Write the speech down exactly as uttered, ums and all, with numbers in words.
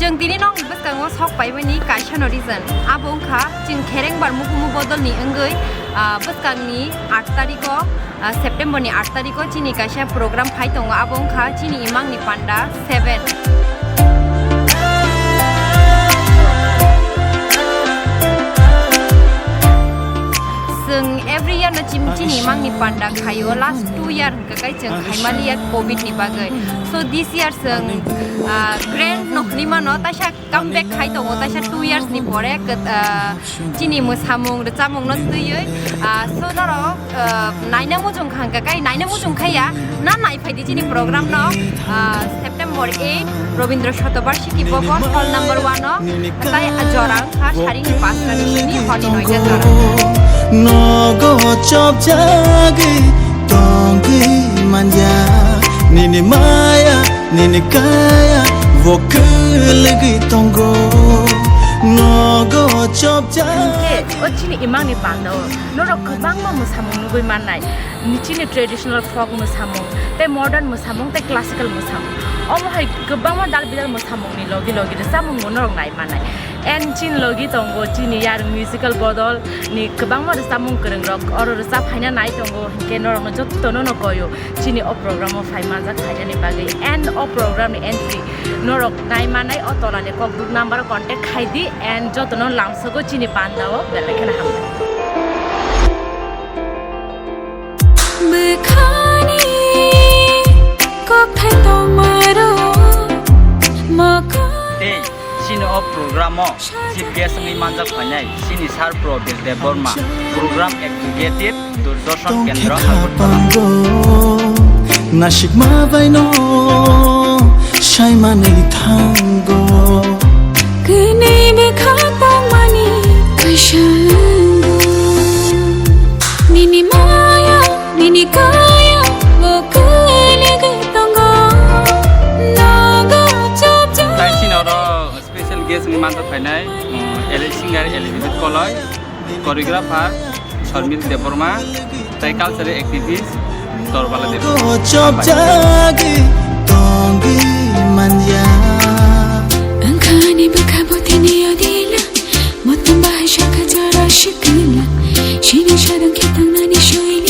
Chwng tini nokni bwskango sok paimani kaisa no reason. Abo wngkha chwng khereng bar mukumu bodolni wngwi, ah, bwskangni aat tariko, ah, September ni aat tariko chini kaisa program phai tongo. Abo wngkha chini imangni panda seven. Chwng every year no chim-, chini imangni panda khaio. Last two year hwnkha kai chwng khaimaliya covid ni bagwi. So this year chwng, ah, grand no hwnwi mano, taisa comeback khai tongo, taisa two years ni pore, ah, chini mwsamung rwchapmung no twiwi. Ah, so norok, ah, naina muchung kha hwnkha kai, naina muchung khaiya, na nai phaidi chini program no, ah, September eight, Robindra Shatobarshiki Bhavan, hall number one o, tai jora wngkha saringni pasta ni simi horni noita jora. Nogo chopjagwi tongwi manya, nini maya, nini kaya, bo kwlwgwi tongo. Nogo chopjagwi. Hwnkhe, o chini imangni panda o norok kwbangma mwsamung nugwi mannai. Ni chini traditional folk mwsamung, tei modern mwsamung, tei classical mwsamung. Omo hai kwbangma dal bidal mwsamungni logi logi rwchapmungbo norok nai manai. And chini logi tongo chini yarwng musical bodol ni kwbangma rwchapmung kwrwng rok. Oro rwchap phaina nai tongo, hinkhe norokno jottono no koyo chini o program o phai manjak phainani bagwi. And o program ni entry norok nai manai o tola ni kokduk number o contact khai di, and jotono lamsogo chini panda o belai kheno hambai. Bwkhani kokthai tongmaro mokol. Tei chini o program o chief guest wngwi manjak phainai chini Sir Probir Debbarma, program executive, Doordarshan Kendra, Agartala. Nasikma baino saimani thango. Kwnwi bwkha tongmani kaisa wngwi. Nini maya, nini kaya, bo kwlwgwi tongo. Nogo chopjak. Tai chini oro special guest wngwi manjak phainai, um, L A singer Elizabeth Koloi, choreographer Sharmil Debbarma, tai cultural activist Dorbala Debbarma. Chopjagwi tongwi manya. Angkani bwkha botini odila, motom bahai shaka jora shikila, shini sharang khe tangnani shoila.